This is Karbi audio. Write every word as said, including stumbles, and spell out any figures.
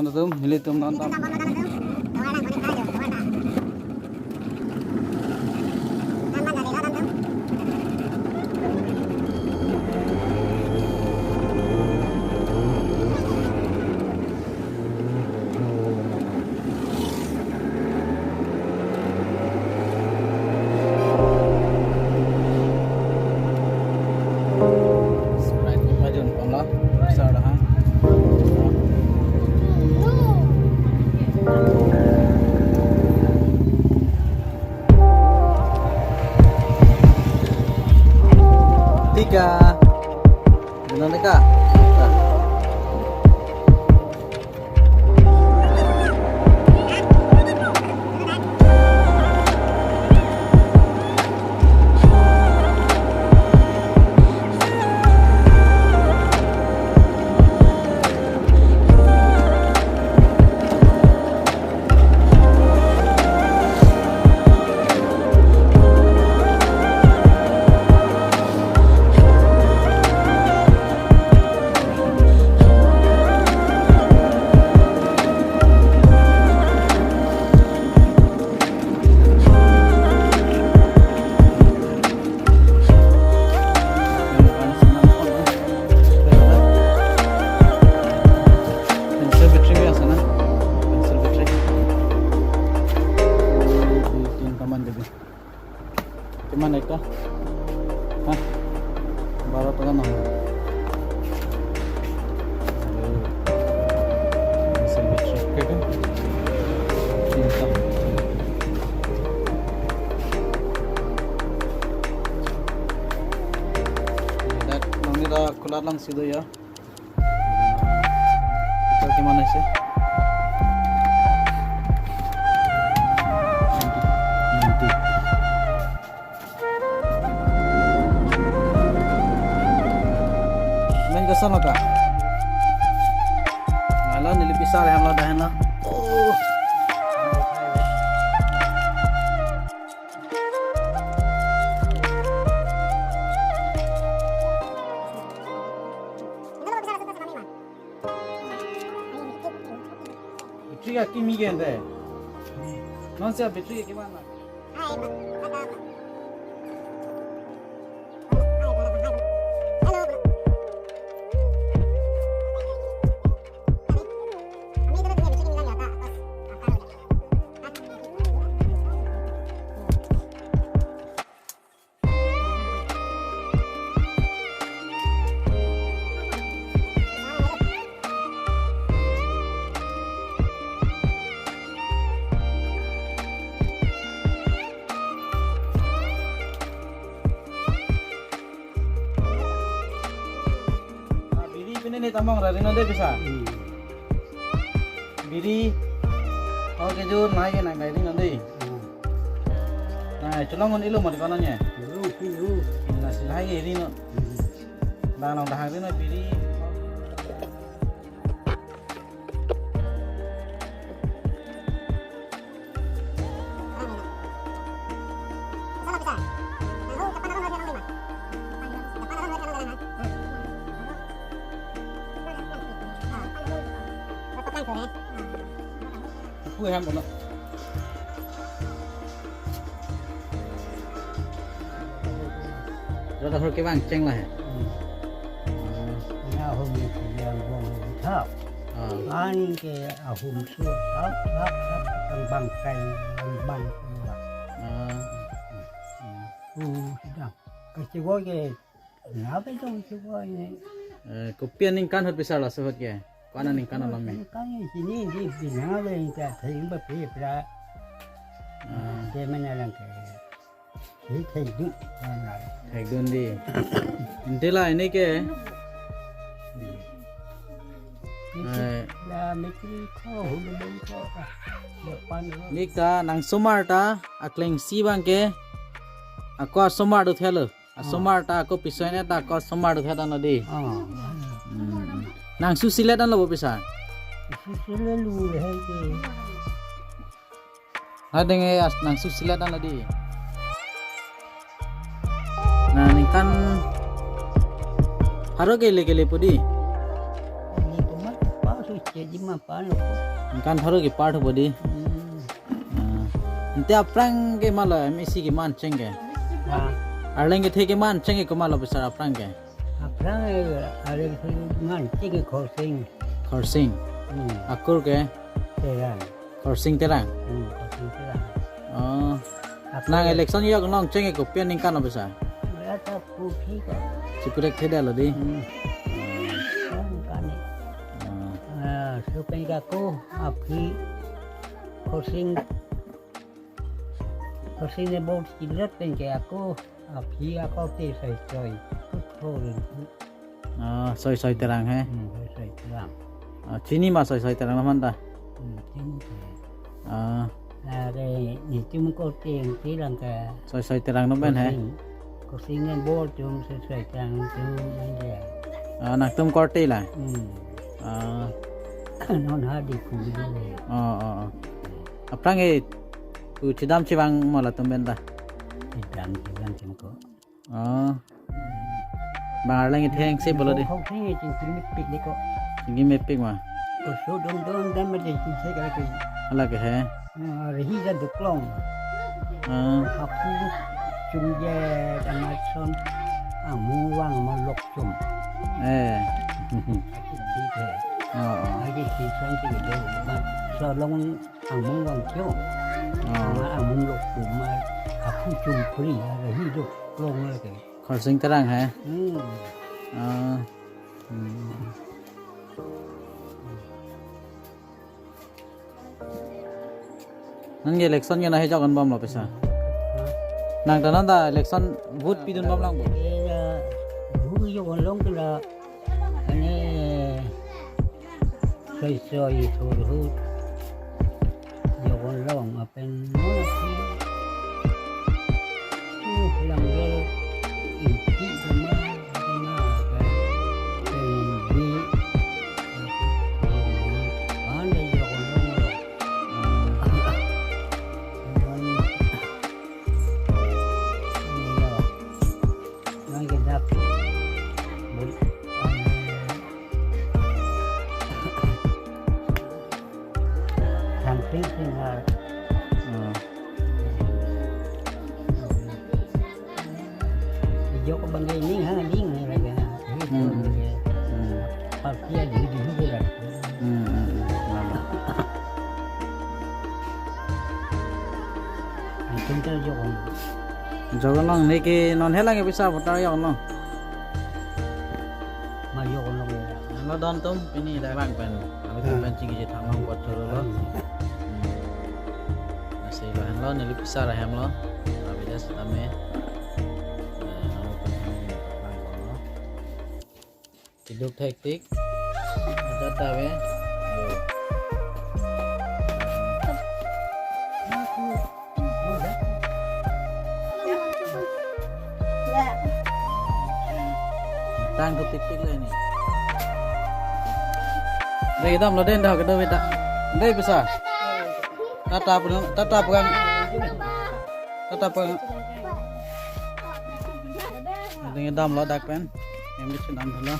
Tum, nelitum nonton. Sprite pajun pon lo, besar dah, ha? Tiga. Benar, Nika? Tiga. Pencil battery bi ase na? Pencil battery. Dui, tin kaman dibi. Kiman ekta? Ha? Baro taka nang. Pencil battery. Tinta. Dak nang ni dak kulat lang sido ya. Ito kiman ase? Ninety. Men koson lo ka? Hala neli pisar hem lo dah na. Oh. Battery akimi ke ante. Non se battery akimi na. Ah, biri pine ne tamong ra ri non de bisa. Hmm. Biri. Oh, kejun nai ke nang dai ri non de. Hmm. Nai, cholong un ilo mati kono nye. Ilo, ilo. Ilo si lahai ke ri non. Hmm. Dang nang dahang ri non biri. Pu hem bono. Rada hor kevang cheng lahai. Hmm. Ina hom ni kuliang bong thap. Ah. An ke ahum su thap thap thap bang bangkai bang bang. Ah. Hmm. Uh, sedang. Kasiwo ke na bedong siwo ini. Eh, kopi aningkan ahut bisa laso ahut ke? Ko-an aningkan alam me? Aningkan ini sini di binang ada yang tak sering berpihak pula. Ah. Dia mana lang ke? Ini thekdun. Thekdun di. Ante la ini ke? Eh. La mikri ko, hulu bengko. Depan lo. Nik ta nang somar ta akleng si bang ke. Ako somar do thelo. Ah. Asomar ta ako piso ne ta ako somar do thelo di. Ah. Hmm. Nang susilet an lo bo bisa? Susilet lu le hai ke. Hadeng e as nang susilet an lo di. Nah, ningkan haro kele kele pu di. Ini cuma pas Kejima palo. Ningkan pharo kepar thupo dei. Hmm. Ah. Ante aphrang ke malo M A C keman cheng ke. Ah. Arleng kethe keman cheng ke komatlo officer aphrang ke. Aphrang, eh, arleng kethe keman cheng ke Khorsing. Khorsing. Hmm. Akur ke? Terang. Khorsing Terang. Hmm, Khorsing Terang. Oh. Akur. Nang election yok nong cheng ke kopi aningkan officer? Rata puki ka. Chipurek thedetlo dei. Hmm. Kan kani. Ah. Ah, so pen ke ako aphi Khorsing, Khorsing ne vote kilat pen ke ako aphi ako te soi soi. Kutho rin. Ah, Soi Soi Terang he. Hmm, Soi Soi Terang. Ah, chini ma Soi Soi Terang la manta? Hmm, chini ke. Ah. Are netum korte ang Terang ke. Soi Soi Terang atum pen he. Khorsing, Khorsing ne bor atum Soi Soi Terang atum pen he. Ah, nangtum korte la? Hmm. Ah. Non ha di kuli. Oh, oh, oh. Aphrang ke pu chedam chevang ma latum pen ta? Chedam chevang chemko. Oh. Bang arleng ketheng si bolo dei. Khorsing chingki mepik dei ko. Chingki mepik ma. Ko so don don dan ma dei chingki kala ke. Hala ke he. Ah, rehi ja duklong. Ah. Hapu chum je tamason. Angmung vang ma lok chum. Eh. Ati di ke. Oh, oh. Ati di son ti de. Ma so long angmung vang kyo. Oh. Ma angmung lok chum ma. Hapu chum pri. Rehi duklong lake. Khorsing Terang he? Hmm. Ah. Hmm. Nang election ke na he jok an bomlo pisa. Nang ta non ta election vote pidun bomlang bo. Eh, ya, vote jok an long ke la. Ane Soi Soi Thurhut. Jok an long. Pen mo si, uh, lang gel inti sama sama kan, pen bi, pen bi, pandai jok an long lo. Nang kedak. Something sing har. Hmm. Ijok bangke ning ha, ning ha lagi ha. Hmm. Hmm. Pasti ada di sini kan. Hmm, hmm, hmm. Lama. Antum ta jok an. Jok an long ne ke non helang ke pisa voter jok an long. Ma jok an long ya. Lo don atum pini dak bang pen. Kami pen chingki je thamang kot choro lo. Hmm. Nasi lo henlo neli pisa ra hemlo. Abi das tame. Eh, nang pen thamang kot lo. Kiduk thektik. Ada tawe. Yo. Tang ke tik tik le ni. Dei damlo den dah ke do beta. Dei pisa. Tata pulang, tata pulang. Tata pulang. Dei damlo dak pen. Em ke chenam dulu.